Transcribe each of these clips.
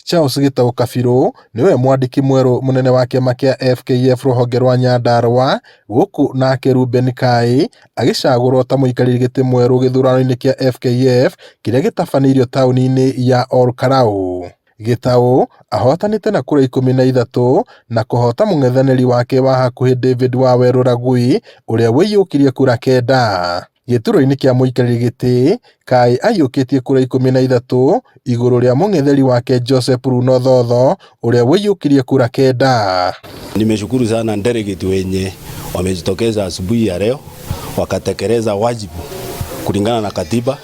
Charles Gitau Kabirũ nĩwe mwandĩki mwerũ mũnene wa kĩama kĩa FKF rũhonge rwa Nyandarua gũkũ nake Reuben Kai agĩcagũrwo ta mũikarĩri gĩtĩ mwerũ gĩthurano-inĩ kĩa FKF kĩrĩa gĩtabanĩirio taũni-inĩ ya Ol Kalou. Gitau ahotanĩte na kura 13 na kũhota mũng'ethanĩri wake wa hakuhĩ David Waweru Ragui ũrĩa ũiyũkirie kura 9. Gĩturwa-inĩ kĩa mũikarĩri gĩtĩ, Kai aiyũkĩtie kura 13 igũrũ rĩa mũng'etheri wake Joseph Runo Thotho ũrĩa ũiyũkirie kura 9. Nimeshukuru sana delegate wenye wamejitokeza asubuhi ya leo wakatekeleza wajibu kulingana na katiba,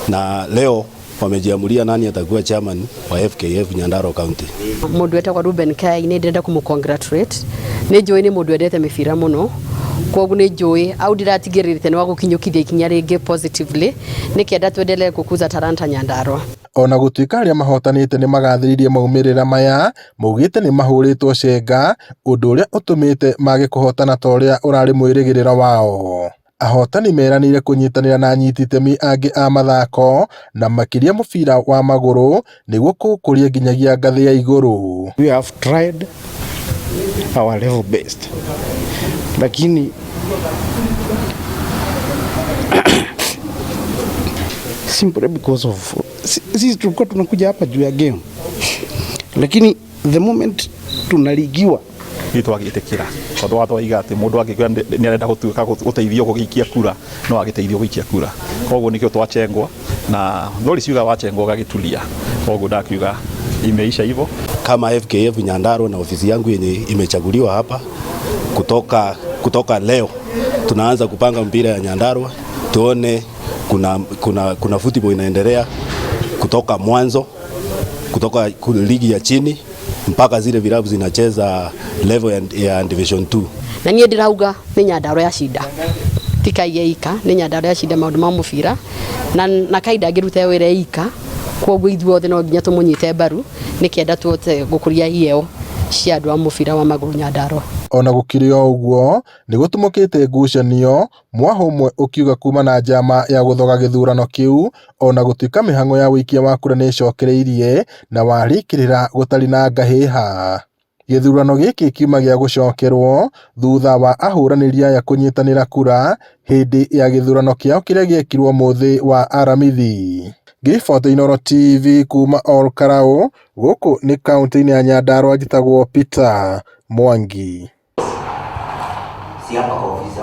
na leo wamejiamulia nani atakuwa chairman wa FKF Nyandarua County. Mundu wetagwo Ruben Kai nĩ ndĩrenda kũmũ congratulate. Nĩ njũĩ nĩ mũndũ wendete mĩbira mũno, koguo nĩ njũĩ au ndĩratigĩrĩrĩte nĩ wa gũkinyũkithia ikinya rĩngĩ positively nĩ kenda twendelee gũkuza talanta Nyandarua. Ona gũtuĩka arĩa mahotanĩte nĩ magathĩrĩirie maumĩrĩra maya, maugĩte nĩ mahũrĩtwo cenga, ũndũ ũrĩa ũtũmĩte mage kũhotana ta ũrĩa ũrarĩ mwĩrĩgĩrĩro wao. Ahotani meranĩire kũnyitanĩra na anyiti itemi angĩ a mathako na makĩria mũbira wa magũrũ nĩguo kũũkũria nginyagia ngathĩ ya igũrũ. We have tried our level best, lakini simply because of sisi tulikuwa tunakuja hapa juu ya game, lakini the moment tunaligiwa Nĩ twagĩtĩkĩra tondũ watho waiga atĩ mũndũ angĩkorwo nĩ arenda gũtuĩka gũteithio gũgĩikia kura no agĩteithio gũikia kura, koguo nĩkĩo twachengwo na thori ciuga wachengwo ũgagĩtulia, koguo ndakiuga imeisha hivyo. Kama FKF Nyandarua na ofisi yangu yenye imechaguliwa hapa, kutoka leo tunaanza kupanga mpira ya Nyandarua, tuone kuna football inaendelea kutoka mwanzo, kutoka ligi ya chini mpaka zile vilabu zinacheza level ya division 2. Na niĩ ndĩrauga nĩ Nyandarua yacinda, ti Kai eika, nĩ Nyandarua yacinda maũndũ ma mũbira na Kai ndangĩruta wĩra eika, koguo ithuothe no nginya tũmũnyite mbaru nĩ kenda tuhote gũkũria iheo cia andũ a mũbira wa magũrũ Nyandarua. Ona gũkĩrĩ o ũguo, nĩ gũtumũkĩte ngucanio, mwahũ ũmwe ũkiuga kuma na njama ya gũthoga gĩthurano kĩu ona gũtuĩka mĩhang'o ya ũikia wa kura nĩĩcokereirie na warĩkĩrĩra gũtarĩ na ngahĩha. Gĩthurano gĩkĩ kiuma gĩa gũcokerwo thutha wa ahũranĩri aya kũnyitanĩra kura hĩndĩ ya gĩthurano kĩao kĩrĩa gĩekirwo mũthĩ wa Aramithi. Ngĩriboti Inooro TV kuma Ol Kalou, gũkũ nĩ kaũntĩ-inĩ ya Nyandarua, njĩtagwo Peter Mwangi. Si hapa kwa ofisi.